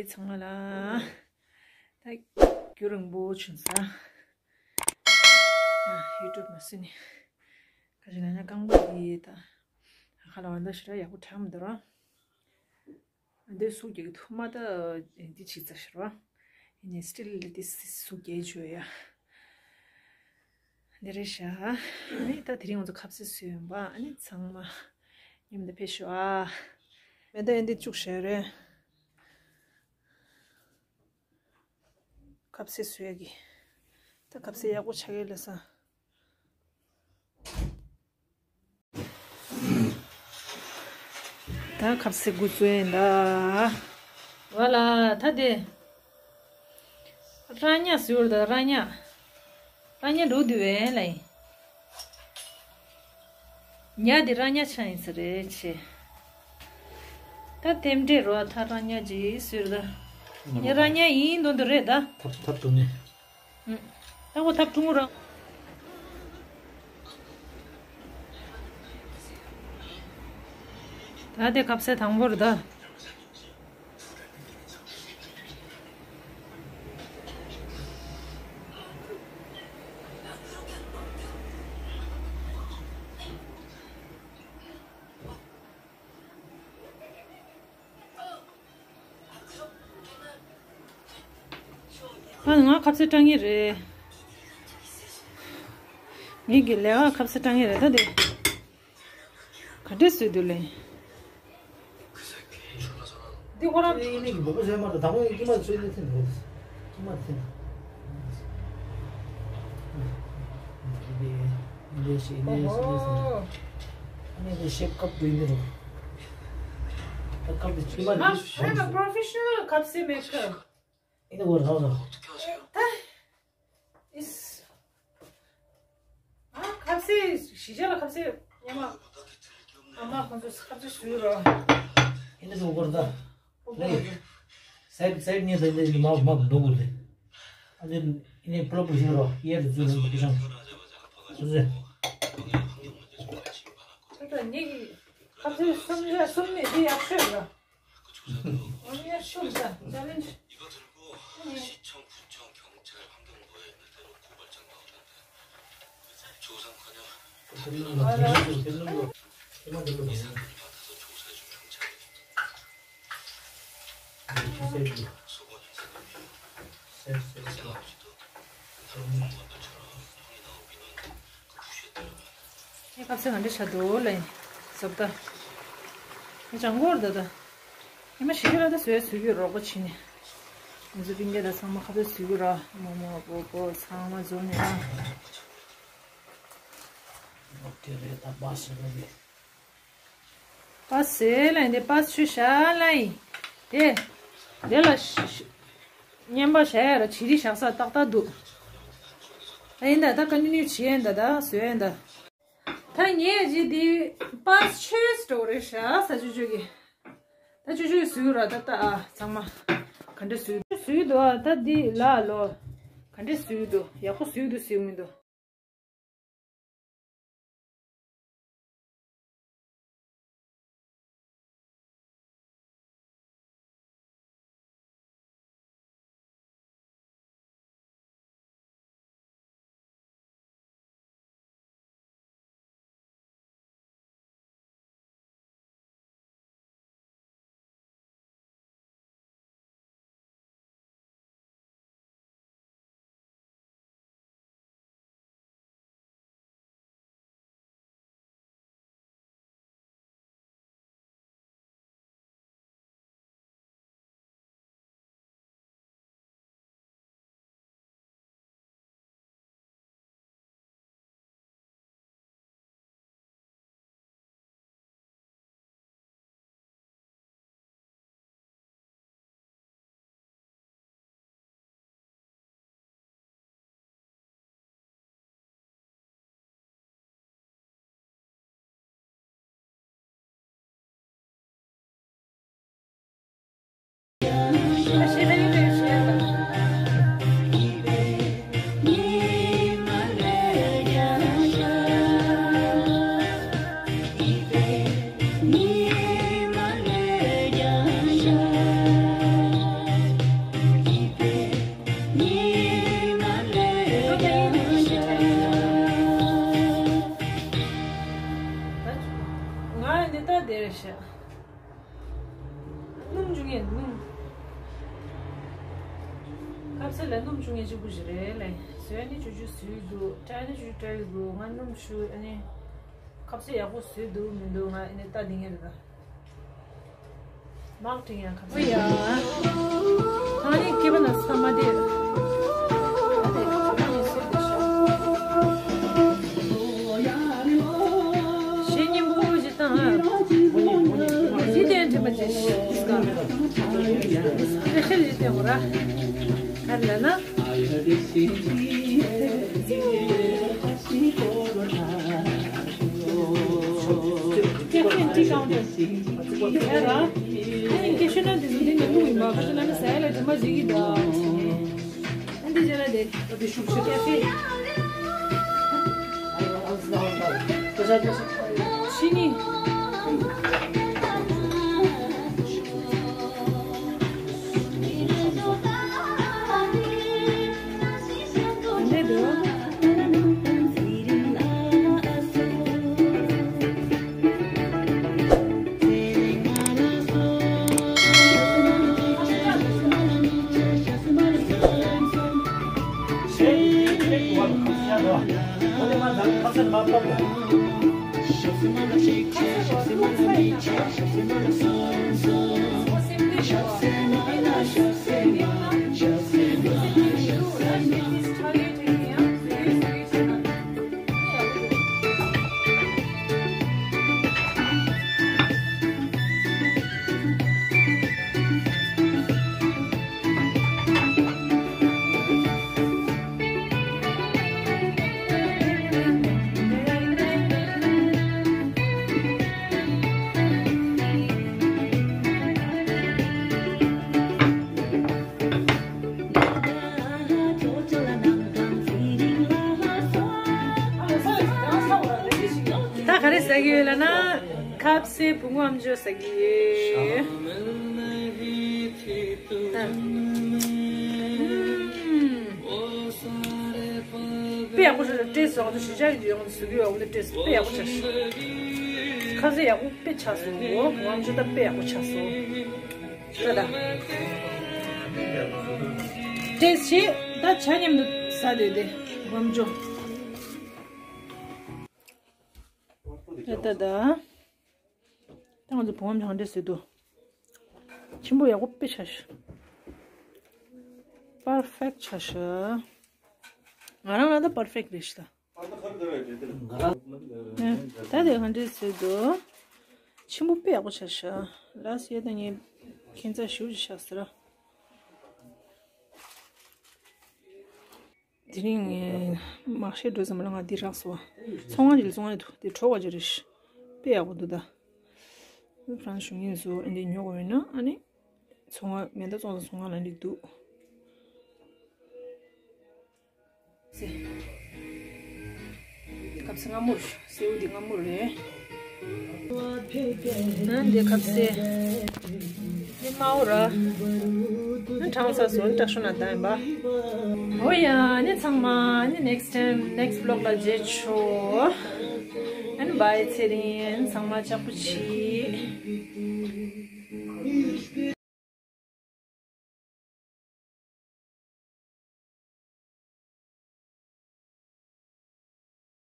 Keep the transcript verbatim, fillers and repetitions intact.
ཚང་མ་ལ་ད་རྒྱུན་རིང་པོ་བྱུང་ས། ཡུ་ཊུབ་མ་བཟོས་ནས་ག་ཅིག་ན་ན་རྐང་པ་འདི་ད་ཧ་ལ་བ་འདི་ཞེ་དྲག་ཡག་པོ་དྲག་མི་འདུག་ར། འདི་སུ་རྒྱག་གི་ཐུབ་མ་ད་འདི་བྱེད་ཚར་ཤག་ར། ཡིན་ནའི་སི་ཊིལ་འདི་སུ་རྒྱག་བཅུག་ཡ། འདི་རེད་ཤག་ཨ་ནི་ད་དེ་རིང་ང་ཚོ་ཁ་ཟས་བཟོས་ཡོང་པ། ཨ་ནི་ཚང་མ་མཉམ་དུ་ཕེབས་ཤོག་ཨ། མེ་མདའ་ཡིན་འདི་བཅུག་བཞག་རེད། ཁ་ཟས་བཟོ་ཡ་གི། ད་ཁ་ཟས་ཡག་པོ་ཆགས་ཡོད་ལ་ས། ད་ཁ་ཟས་འགོ་བཙུགས་ཡིན་ད། ཝ་ལ་ད་དེ། ར་ཉ་ཟེར་ད་ར་ཉ། ར་ཉ་འགྲོ་དུས་བས་ལ་ཡིན། ཉ་དེ་ར་ཉ་ཆ་ཡིན་ས་རེད་ཆེ། ད་རྟེན་འབྲེལ་རོ་ད་ར་ཉ་ཅིག་ཟེར་ད། ཉ་ར་ཉ་ཡིན་འདོན་འདོན་རེད་ད། ཐབ་ཐབ་ཏུ་ནི། ད་འོ་ཐབ་ཐུང་ར། ད་དེ་ཁ་ཟས་དང་པོ་རེད་ད། ཨ་ང་ཁ་ཟས་སྐྲངས་ངེས་རེད། ངེད་ཀྱི་ལས་ཀ་ཁ་ཟས་སྐྲངས་ངེས་རེད་ད་དེ། ག་འདྲས་བཟོས་འདུག་ལེ། འདི་ཁོ་རང་། ཨེ་ནི་གི་འབོ་བོ་ཟེར་མ་ཏོ་དང་པོ་ཀི་མ་ཚོས་ནི་ཐེན་འདུག་ཀི་མ་ཐེན། འདི་འདི་ཞིག་འདི་ཞིག་འདི་ཞིག་ཨ་ནི་འདི་ཤེབ་ཀབ་འདི་འདི་རུ། ད་ཀབ་འདི་ཅི་མ་I'm a professional ཁ་ཟས་མེ་ཀར། ཨེ་ནི་གོ་རང་རང་། ད། ཨིས། ཨ་ཁ་ཟས་གཞིས་ཆགས་ལ་ཁ་ཟས་ཉི་མ་ཨ་མ་ཁོང་ཚོས་ཁ་ཟས་བཟོས་རོགས། ཨེ་ནི་འགྲོ་དགོས་རེད་ད། ལེ། སའིཌ་སའིཌ་ཉེ་ས་ལེ་མ་མ་འགྲོ་དགོས་རེད། ཨ་ནི་ཨེ་ནི་པུ་ལོ་པུ་ཤིང་རོ་གཡས་རུ་འཛུལ་ནས་པུ་ཤང་། སུ་ཟེ། ད་ད་ངེད་ཀྱི་ཁ་ཟས་གསུམ་ཆ་གསུམ་ནས་དེ་ཡག་ཤོས་རེད། ངས་ཁ་ཟས་ག་འདྲ་བྱ་འདུག་ལ་ཡིན། ཟབ་ད། ངས་ཅང་གོར་ད་ད། ཉི་མ་ཞིག་ལ་ད་བཟོས་བཟོས་རྒྱུ་རོགས་པ་བྱས་ནས། ང་ཚོ་སྤུན་ཀྱག་ད་ཚང་མ་ཁ་ཟས་བཟོས་རྒྱུ་ར་མོག་མོག་པོ་པོ་ཚང་མ་བཟོས་ནས་ཨ། དེ་རེད་ད་པ་ཞིག་ལ་ཡིན། པ་སེ་ལ་ཡིན་དེ་པ་ཆུ་ཤ་ལ་ཡིན། དེ། དེ་ལ་ཤ་ཤ་བརྙན་པ་བྱ་ཡ་ར་བྱི་རི་བཞག་ས་ཏག་ཏག་འདུག་ཨ་ཡིན་ད་ད་ཀོན་ཊི་ནིའུ་བྱེད་ཡིན་ད་ད་བཟོས་ཡིན་ད། ད་ངས་ཅི་དེ་པ་ཆུ་སི་ཊོ་རེ་ཤ་ས་ཆུ་ཆུ་གི། ད་ཆུ་ཆུ་བཟོས་ར་ད་ད་ཨ་ཚང་མ། ག་འདྲ་བཟོས་བཟོས་འདུག་ཨ་ད་འདི་ལ་ལོ། ག་འདྲ་བཟོས་འདུག་ཡག་པོ་བཟོས་འདུག་ཟེར་མི་འདུག་ཤ། སྣུམ་བྱུང་ངེས་སྣུམ། ཁ་ཟས་ལ་སྣུམ་བྱུང་ངེས་གཅིག་པུ་ཞིག་རེད་ལེ། བཟོས་ནི་ཆུ་ཆུ་བཟོས་འདུག་སྐྲ་ནི་ཆུ་ཆུ་སྐྲ་ཡི་འདུག་ང་སྣུམ་ཆུ་ཨ་ནི། ཁ་ཟས་ཡག་པོ་བཟོས་འདུག་མི་འདུག་ང་ཨ་ནི་ལྟ་དེ་ངེས་རེད་ད། མག་དྲིན་ཡང་ཁ་ཚ་ཡ། ད་ནི་སྐྱེས་པ་ན་ས་མ་དེ། ཞེ་སྙིང་པོ་ཞིག་དང་། ཞི་བདེ་འདྲེན་པ་ཅན་ཞིག་ག་ཞི་བདེ་འདྲེན་པ་ར། ཨ་ལ་ན། Cafe and tea counter. ཡ་ར། ཨ་ནི་ཀེ་ཤུ་ནཊ་དེ་ཚོ་འདི་ནས་བླུགས་ཡིན་པ། ཁ་ཤས་ན་ནི་ཟ་ཡ་ལ་དྲི་མ་བརྗེད་ཀྱི་འདུག་ཨ་འདི་བྱས་ན་དེ། ཨ་དེ་ཤུགས་ཆེ། ཀེ་ཧྥེ། ཕྱི་ནི། འདི་འདུག་ད་ག་རེ་ཟ་གི་ཡོད་ལབ་ན། ཁ་ཟས་བུ་མོ་ཨམ་ཅོག་ཟ་གི་ཡོད། ཨ། དཔེ་ཡག་པོ་ཞིག་ཏེས་སོང་དུ་ཞི་ཆགས་ཀྱི་ཡོང་དུ་ཟུག་གི་ཡོང་དུ་ཏེས་དཔེ་ཡག་པོ་ཆགས་ཤག་ཁ་ཟས་ཡག་པོ་དཔེ་ཆགས་སོང་། ཨམ་ཅོག་ད་དཔེ་ཡག་པོ་ཆགས་སོང་། ད་ད། ཏེས་ཞིག་ད་ཆ་མཉམ་དུ་ཟ་དེ་དེ་ཨམ་ཅོག་ད་ད་ད། ད་ང་ཚོ་བུ་མོ་གང་འདྲས་ཟེར་འདུག་ཆེན་པོ་ཡག་པོ་དཔེ་ཆ་ཤག་པར་ཕེག་ཆ་ཤག་ང་རང་ལ་ད་པར་ཕེག་རེད་ཤག་ད་དེ་གང་འདྲས་ཟེར་འདུག་ཆེན་པོ་དཔེ་ཡག་པོ་ཆ་ཤག་ལགས་སོ། ད་ངས་ཁྱད་མཚར་ཞེ་པོ་ཅིག་ཆགས་ཟེར། དེ་རིང་ངས་མ་ཤེས་འགྲོ་ཙམ་ལ་ང་འདི་རག་སོང་། ཚོང་ཁང་ཅིག་ལ་བཙོང་ཡ་འདུག་དེ་གྲོགས་པ་ཅིག་རེད། དཔེ་ཡག་པོ་འདུག་ད་ཧྥ་རན་སི་གཞུང་གཉེར་བཟོ་འདི་ཉོ་དགོས་ཡོད་ན་ཨ་ནི་ཚོང་ཁང་མེ་མདའ་བཙོང་ས་ཚོང་ཁང་ལ་འགྲིག་འདུག་ཁ་ཟས་སྔ་མོ་རེད། སེའུ་འདི་སྔ་མོ་རེད། ཨ་འདི་ཁ་ཟས། འདི་དམར་པོ་ར། ཨ་གྲང་ས་སོ་ནི་དྲག་ཤོས་ན་ད་ཡིན་པ། འོ་ཡ་ནི་ཚང་མ་ནི་next time next vlog ལ་མཇལ་ཆོག་ཨ་ནི་བྷའི་ཚེ་རིང་ཚང་མ་ཅག་པོ་ཆི།